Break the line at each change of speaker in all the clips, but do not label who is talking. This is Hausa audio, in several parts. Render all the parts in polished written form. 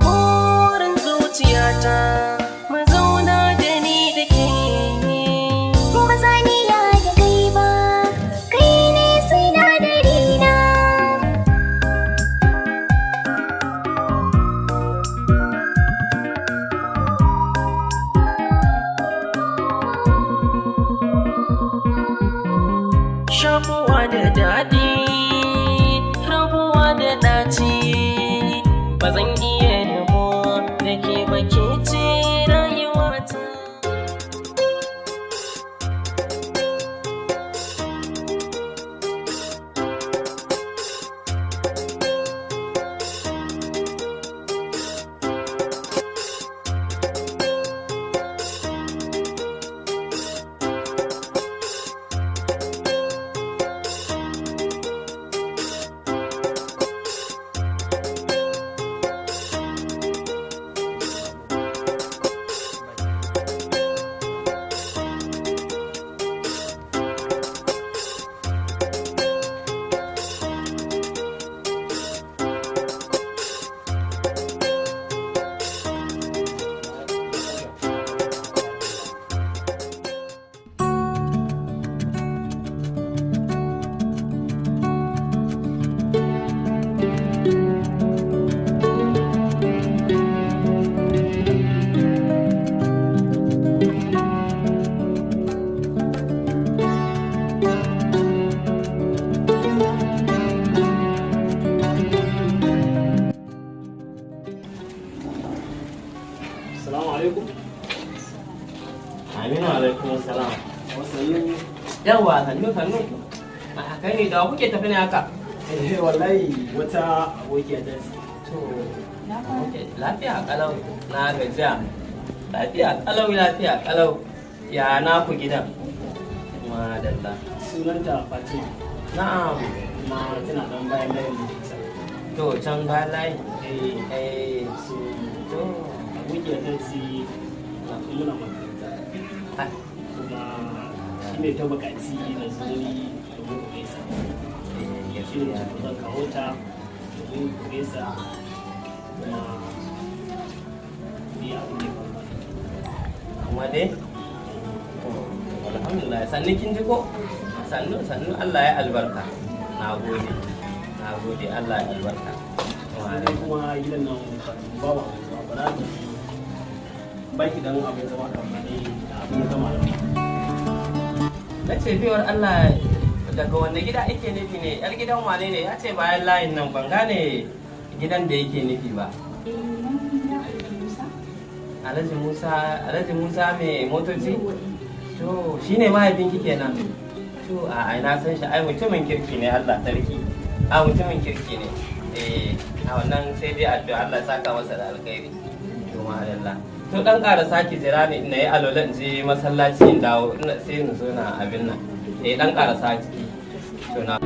Burin zuciyata mu zauna da ni da ke.
Ba za ni ya da kai ba, kai ne sinadari na.
Shakuwa da daɗi, rabuwa da ɗaci. Ba zan iya rabo da ke ba, ke ce rayuwata.
Assalamu alaikum.
Aminu alaikum salam.
Wasanni.
Yawwa, sannu sannu. A kai ne da kuke tafi ne haka?
Eh, wallahi wata abokiya ta ce.
To, lafiya kalau, na gajiya. Lafiya kalau, lafiya kalau. Ya na ku gidan? Madalla.
Sunanta Fatima.
Na'am.
Kuma tana dan bayan layin mu.
To, can bayan layi.
Eh,
Eh,
so
to.
abokiya ta ce na muna makaranta.
Ah,
Kuma shi ne ta buƙaci na zo ni domin ku gaisa.
eh,
Shi ne
gaskiya.
zan kawo ta domin ku gaisa kuma ni abin da ya faru.
Amma dai, to, alhamdulillah, sannu kin ji ko? Sannu, sannu, Allah ya albarka. Na gode. Na gode, Allah ya albarka.
Sai dai kuma gidan nan babu abin zama ba za ta baki dan abin zama kamar dai da abin zama da
Na ce biyar Allah, daga wanne gida ake nufi ne? Yar gidan wane ne? Ya ce bayan layin nan, ban gane gidan da yake nufi ba. Alhaji Musa, Alhaji Musa mai motoci? To, shine mahaifinki kenan. To, a ai na san shi, ai mutumin kirki ne, Allah sarki. A mutumin kirki ne. Eh, a wannan sai dai addu'a, Allah saka masa da alkhairi. To, madalla. To, dan ƙara sake jira ni na yi alola in je masallaci in dawo, sai in zo na abin nan. Eh, dan ƙara sake. To, na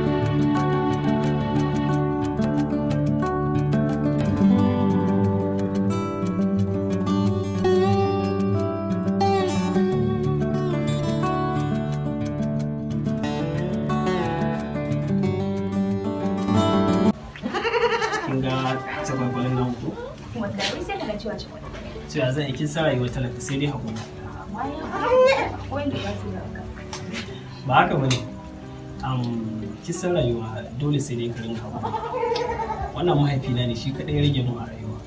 Kin ga tagwagwalin nan ko?
Wallahi sai kaga cewa cikin
To ya zan yi, kin san rayuwar talaka sai dai hakuri.
Amma ya wanda ba su da haka.
Ba haka bane. Kin san rayuwa dole sai dai ka rinka hakuri. Wannan mahaifina ne shi kadai ya rage mun a rayuwa.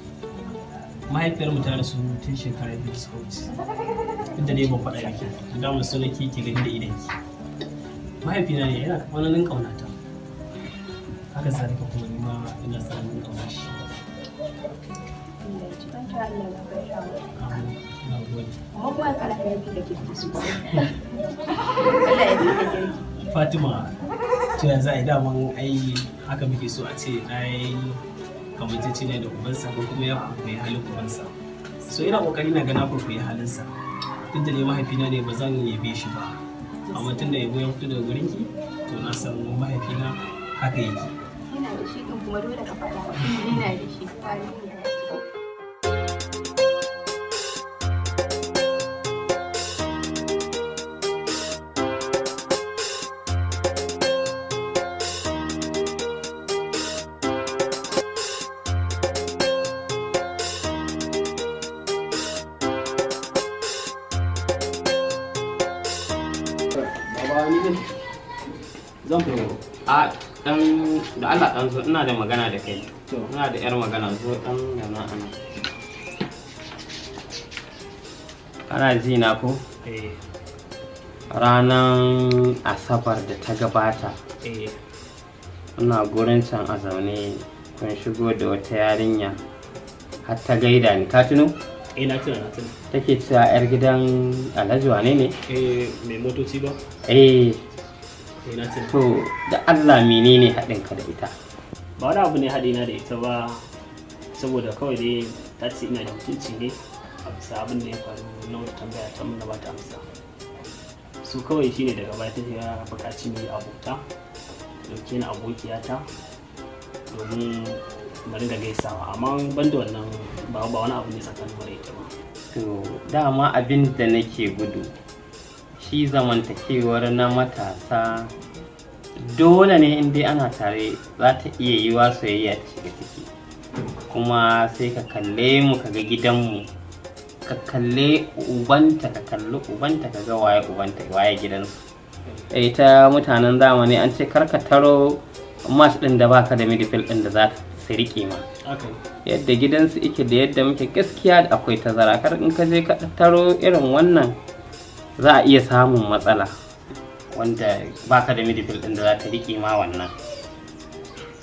Mahaifiyar mu ta rasu tun shekara 2 da suka wuce. Duk da dai ban faɗa miki. To da mun so nake ki gani da idanki. Mahaifina ne yana tsananin ƙaunata. Haka zalika kuma ni ma ina tsananin ƙaunar shi.
Allah ya ci kanta, Allah ya gafarta mata.
Amin. Na gode.
Amma kuma kana ya fi da kirki sosai. Allah ya fi da kirki.
Fatima, to yanzu ai daman ai haka muke so a ce na yi kamanceceniya da ubansa ko kuma ya kwaikwayi halin ubansa. So ina kokari na ga na kwaikwayi halinsa. Duk da dai mahaifina ne ba zan yabe shi ba. Amma tun da yabo ya fito daga gurinki, to na san mahaifina haka yake.
Yana da shi ɗin kuma dole ka faɗa. Yana da shi. Kwari ne.
Zan fito.
A dan da Allah dan zo, ina da magana da kai.
To.
Ina da yar magana, zo dan yana ana. Kana ji na ko?
Eh.
Ranar Asabar da ta gabata,
Eh.
ina gurin can a zaune, kun shigo da wata yarinya har ta gaida ni, ka tuno?
Eh, na tuna, na tuna.
Take cewa yar gidan Alhaji wane ne?
Eh, mai motoci ba?
Eh.
Eh, na tuna.
To, da Allah menene haɗinka da ita?
Ba wani abu ne haɗina da ita ba, saboda kawai dai ta ce ina da mutunci ne a bisa abin da ya faru na wata tambaya ta mun na ba ta amsa. Su kawai shine daga baya ta ya buƙaci mu yi abota, dauke ni abokiyata domin mu ringa gaisawa, amma ban da wannan ba wani abu ne tsakanin mu da ita ba.
To, dama abin da nake gudu shi zamantakewar na matasa dole ne in dai ana tare za ta iya yiwa soyayya ta shiga ciki, kuma sai ka kalle mu ka ga gidanmu, ka kalle ubanta, ka kalli ubanta, ka ga waye ubanta, waye gidansu. Ita mutanen zamani an ce kar ka taro match din da baka da midfield din da za su rike ma.
Haka ne.
Yadda gidansu ike da yadda muke, gaskiya akwai tazara. Kar in ka je ka taro irin wannan, za a iya samun matsala wanda baka da midfield din da za ta rike ma wannan.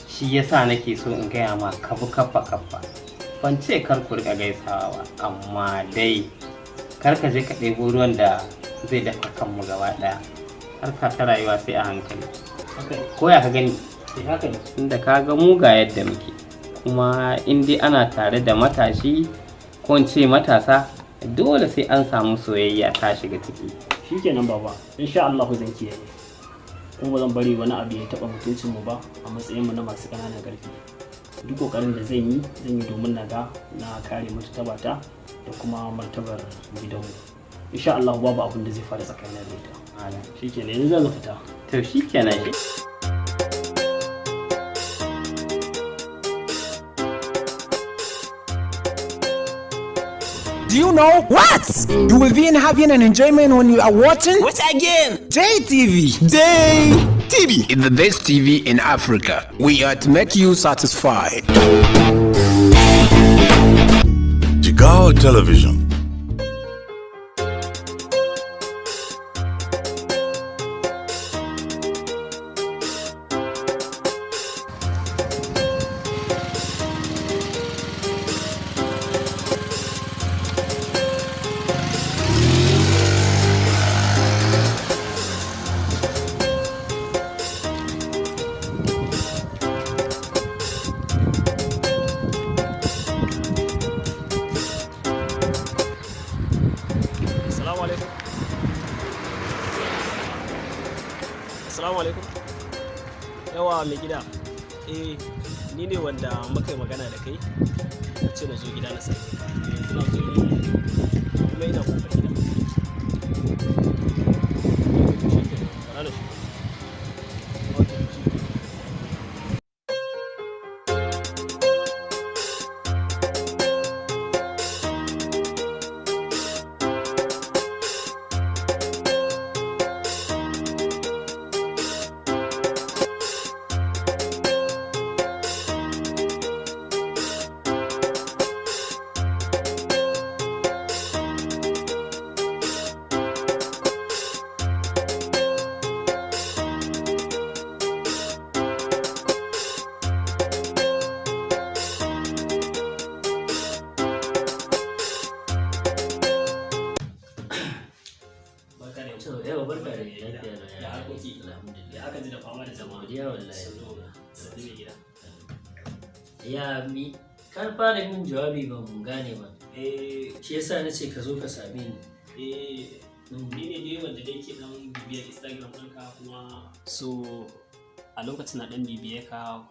Shi yasa nake so in gaya ma ka bi kaffa kaffa. Ban ce kar ku rika gaisawa ba, amma dai kar ka je ka ɗebo ruwan da zai dafa kanmu gaba ɗaya. Harka ta rayuwa sai a hankali.
Haka ne.
Ko ya ka gani?
Eh, haka ne.
Inda ka ga mu ga yadda muke, kuma in dai ana tare da matashi, ko in ce matasa, dole sai an samu soyayya ta shiga ciki.
Shikenan baba, insha Allah zan kiyaye, kuma ba zan bari wani abu ya taba mutuncin mu ba a matsayin mu na masu ƙananan ƙarfi. Duk kokarin da zan yi, zan yi domin na ga na kare martabata da kuma martabar gidanmu. Insha Allah babu abin da zai faru tsakanina da ita. Shikenan, yanzu zan fita.
To, shikenan shi.
Do you know what? You will be in having an enjoyment when you are watching
What again?
JTV.
JTV.
It's the best TV in Africa. We are to make you satisfied.
Jigawa Television.
Assalamu alaikum. Assalamu alaikum. Yawa mai gida. Eh, ni ne wanda muka yi magana da kai. Ka ce na zo gida na same ka. Yanzu na zo ne kuma ina kofar gida. Shikenan, bara na shigo. Okay, shikenan. Barka da
To, yawa barka da
gida.
lafiya.
Ya harkoki?
Alhamdulillah.
Ya aka ji da fama da jama'a?
Godiya wallahi.
Sannu, sannu mai gida.
Ya mi ka fara min jawabi ban gane ba.
Eh,
Shi yasa na ce ka zo ka same ni.
eh, ni ne dai wanda dai ke dan bibiyar Instagram ɗinka, kuma so a lokacin na dan bibiye ka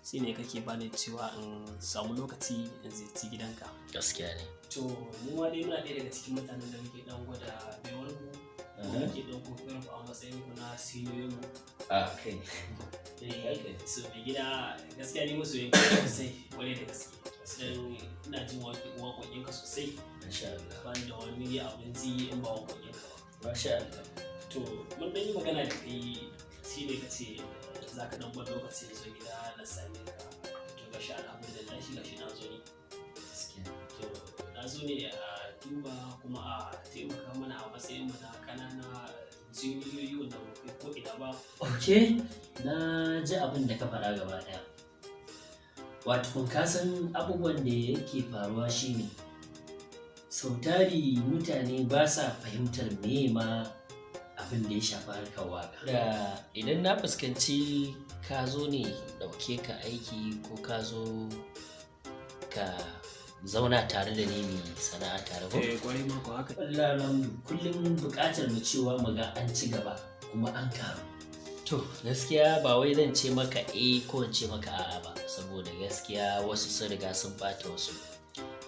sai ne kake bani cewa in samu lokaci in ziyarci gidanka.
Gaskiya ne.
To, mu ma dai muna ɗaya daga cikin mutanen da muke dan gwada baiwar ku, kuma muke dan kokarin ku a matsayin ku na siniyoyin mu.
A kai.
Eh, so mai gida, gaskiya ni masoyin ka sosai, kwarai da gaske. Dan ina jin waƙoƙinka sosai.
Masha Allah.
Ban da wani abin ji in ba waƙoƙinka ba.
Masha Allah.
To, mun dan yi magana da kai shi ne ka ce za ka dan bar lokaci ya zo gida na same ka. To gashi alhamdulillah shi gashi na zo ne. To na zo ne a duba kuma a taimaka mana a matsayin mu na ƙanana jiniyoyi wanda ba kai ko ina ba.
Ok, na ji abin da ka faɗa gaba ɗaya. Wato ka san abubuwan da yake faruwa shine sau tari mutane ba sa fahimtar meye ma abin da ya shafi harkar waka. Da idan na fuskanci ka zo ne ɗauke ka aiki ko ka zo ka zauna tare da ni mai sana'a tare ko?
Eh, kwarai ma ko haka.
Wallahi alhamdu, kullum buƙatar mu cewa mu ga an ci gaba kuma an karu. To gaskiya ba wai zan ce maka eh ko in ce maka a'a ba, saboda gaskiya wasu sun riga sun ɓata wasu.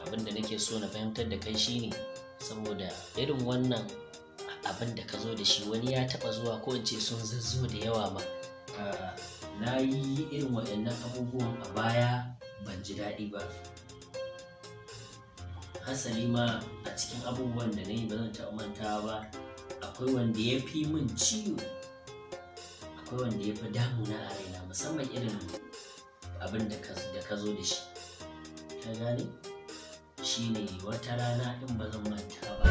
Abin da nake so na fahimtar da kai shine saboda irin wannan abin da ka zo da shi wani ya taɓa zuwa ko in ce sun zazzo da yawa ma. Na yi irin waɗannan abubuwan a baya ban ji daɗi ba. Hasali ma a cikin abubuwan da na yi ba zan taɓa mantawa ba, akwai wanda ya fi min ciwo, akwai wanda ya fi damuna a raina, musamman irin abin da ka zo da shi. Ka gane? Shi ne wata rana in ba zan manta ba.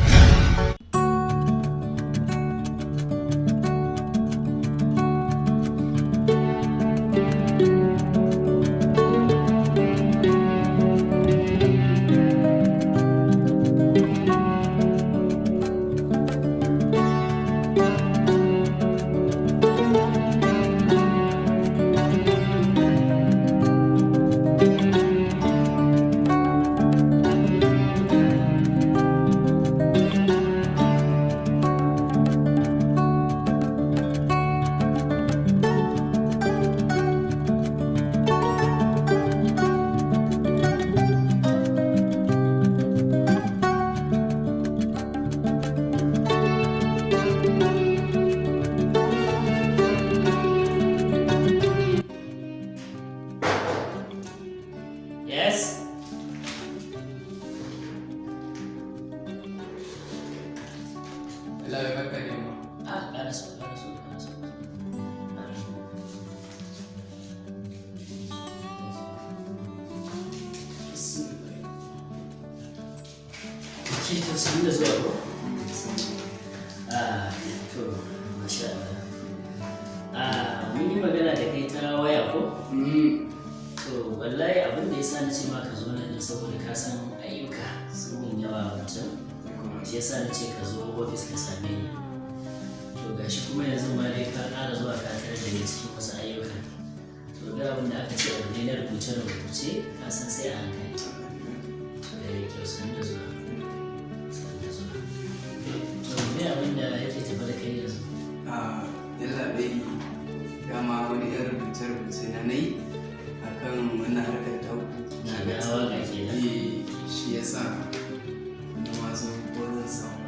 Yes?
Allah ya barka da yamma.
Ah, ƙara so, ƙara so, ƙara so. Ƙara so. Ke to sun da zuwa ko? Ah, to, masha Allah. Ah, mun yi magana da kai ta waya ko? To, wallahi abin da ya sa na ce ma ka zo nan ne saboda ka san ayyuka sun min yawa wancan. Shi ya sa na ce ka zo ofis ka same ni. To gashi kuma yanzu ma dai ka ƙara zuwa ka tarar da ni cikin wasu ayyuka. To ga abin da aka ce abu ne na rubuce-rubuce ka san sai a hankali. To eh, kyau san da zuwa. San da zuwa. To me abin da yake tafe da kai yanzu?
Ah, yalla bai, dama wani yan rubuce-rubuce na nayi akan wannan harkar ta
Na ga waka kenan.
Eh, shi yasa na ma zo ko zan samu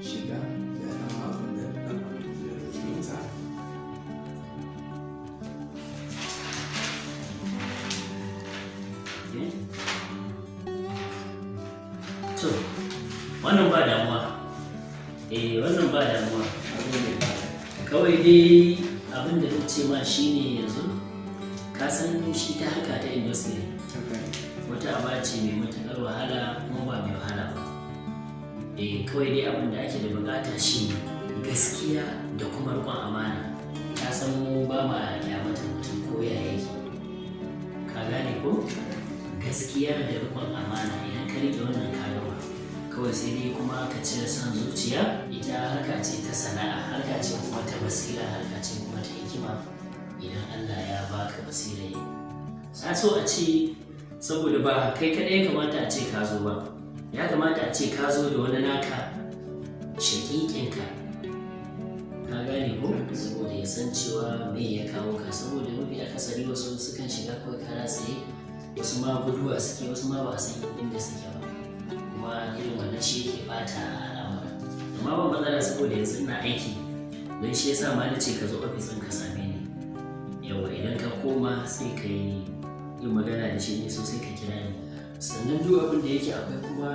shiga da dama abin da ɗan abin da rubuta.
To, wannan ba damuwa. Eh, wannan ba damuwa. Kawai dai abin da zan ce ma shine yanzu, ka san shi ta harka ta industry. Wata aba ce mai matuƙar wahala kuma ba mai wahala ba. Eh, kawai dai abin da ake da buƙata shi gaskiya da kuma riƙon amana. Ka san mu ba ma kyamata mutum ko ya yake. Ka gane ko? Gaskiya da riƙon amana, idan ka riƙe wannan ka gama. Kawai sai dai kuma ka cire son zuciya. Ita harka ce ta sana'a, harka ce kuma ta basira, harka ce kuma ta hikima. Idan Allah ya baka basira yi. Na so a ce saboda ba kai kaɗai ya kamata a ce ka zo ba. Ya kamata a ce ka zo da wani naka shaƙiƙinka. Ka gane ko? Saboda ya san cewa me ya kawo ka, saboda mafi akasari wasu sukan shiga kawai kara tsaye, wasu ma guduwa suke, wasu ma ba a san inda suke ba. Kuma irin wannan shi yake bata al'amura. Amma ba matsala saboda yanzu ina aiki, don shi yasa ma na ce ka zo ofis ɗin ka same ni. Yawwa, idan ka koma sai ka yi magana da shi ne so sai ka kira ni. Sannan duk abin da yake akwai kuma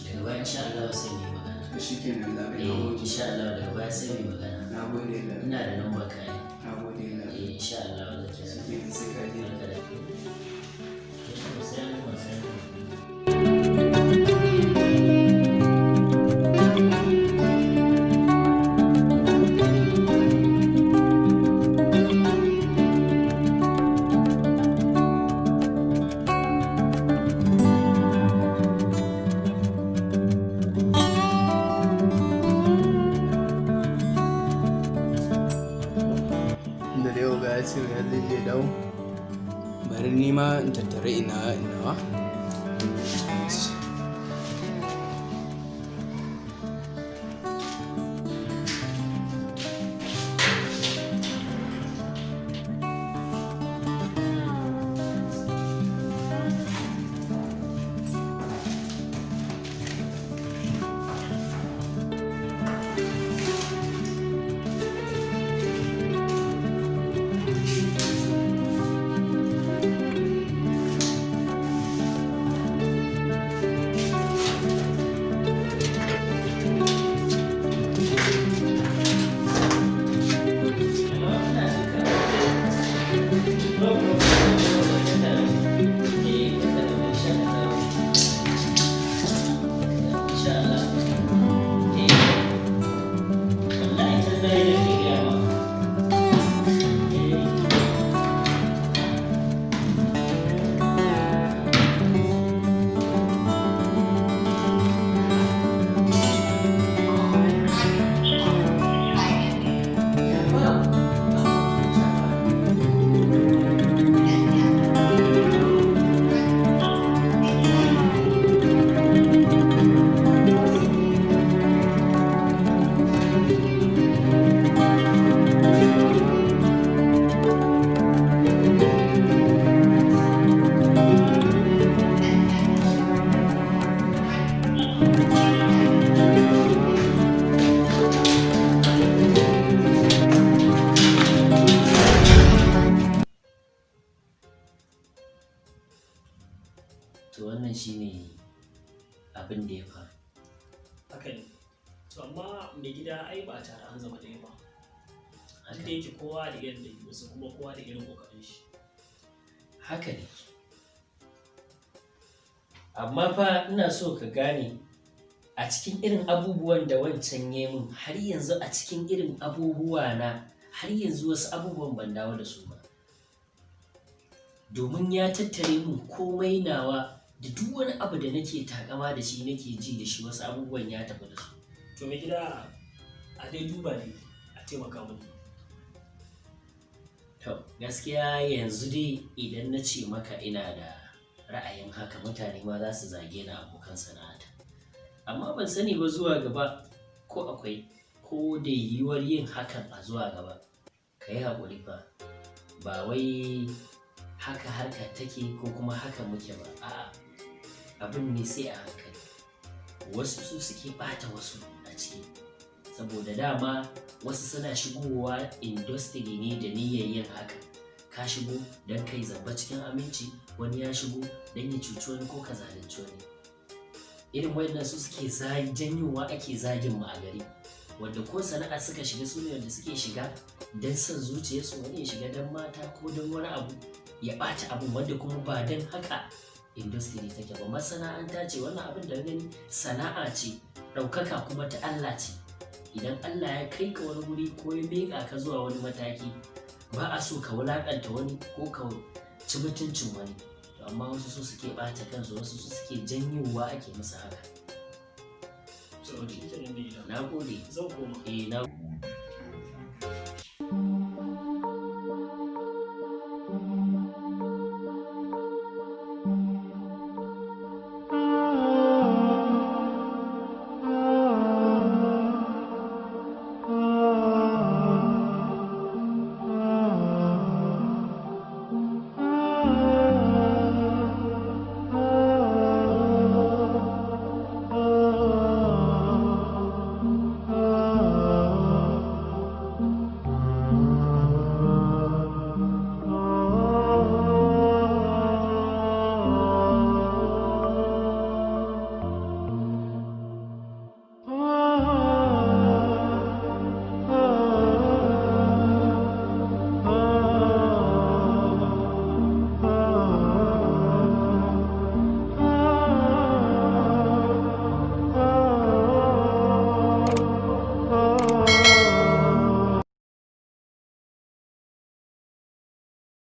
daga baya insha Allah sai mu yi magana.
To shi kenan labai.
Eh, insha Allah daga baya sai mu yi magana.
Na gode la.
Ina da number ka ai.
Na gode la.
Eh, insha Allah zan kira.
Shi sai ka je.
Barka da. Sai an jima, sai an jima.
Da dai oga ya ce ya zai je dawo, bari ni ma in tattara ina inawa.
To wannan shine abin da ya faru.
Haka ne. To amma mai gida, ai ba tare an zama ɗaya ba.
Haka.
Duk da yake kowa da irin ɗabi'unsa kuma kowa da irin ƙoƙarin shi.
Haka ne, amma fa ina so ka gane, a cikin irin abubuwan da wancan ya min, har yanzu a cikin irin abubuwa na, har yanzu wasu abubuwan ban dawo da su ba, domin ya tattare min komai nawa da duk wani abu da nake takama da shi, nake ji da shi. Wasu abubuwan ya tafi da su.
To mai gida, a dai duba ne a taimaka mini.
To, gaskiya yanzu dai idan na ce maka ina da ra'ayin haka, mutane ma za su zage ni, abokan sana'ata. Amma ban sani ba zuwa gaba ko akwai ko da yiwuwar yin hakan a zuwa gaba. Ka yi haƙuri fa, ba wai haka harka take ko kuma haka muke ba, a'a, abin ne sai a hankali. Wasu su suke ɓata wasu a ciki. Saboda dama wasu suna shigowa industry ne da niyyar yin haka. Ka shigo don kai zamba cikin aminci, wani ya shigo don ya cuci wani ko ka zalunci wani. Irin wayannan su suke janyowa ake zagin mu a gari, wanda ko sana'a suka shiga, su ne wanda suke shiga don son zuciyarsu. Wani ya shiga don mata ko don wani abu ya ɓata abun, wanda kuma ba don haka industry take ba. Masana'anta ce wannan abin da gani, sana'a ce, ɗaukaka kuma ta Allah ce. Idan Allah ya kai ka wani wuri ko ya miƙa ka zuwa wani mataki, ba a so ka wulaƙanta wani ko ka ci mutuncin wani. To amma wasu su suke ɓata kansu, wasu su suke janyowa ake musu haka.
So shi kenan mai gida.
Na gode.
Zan koma.
Eh, na.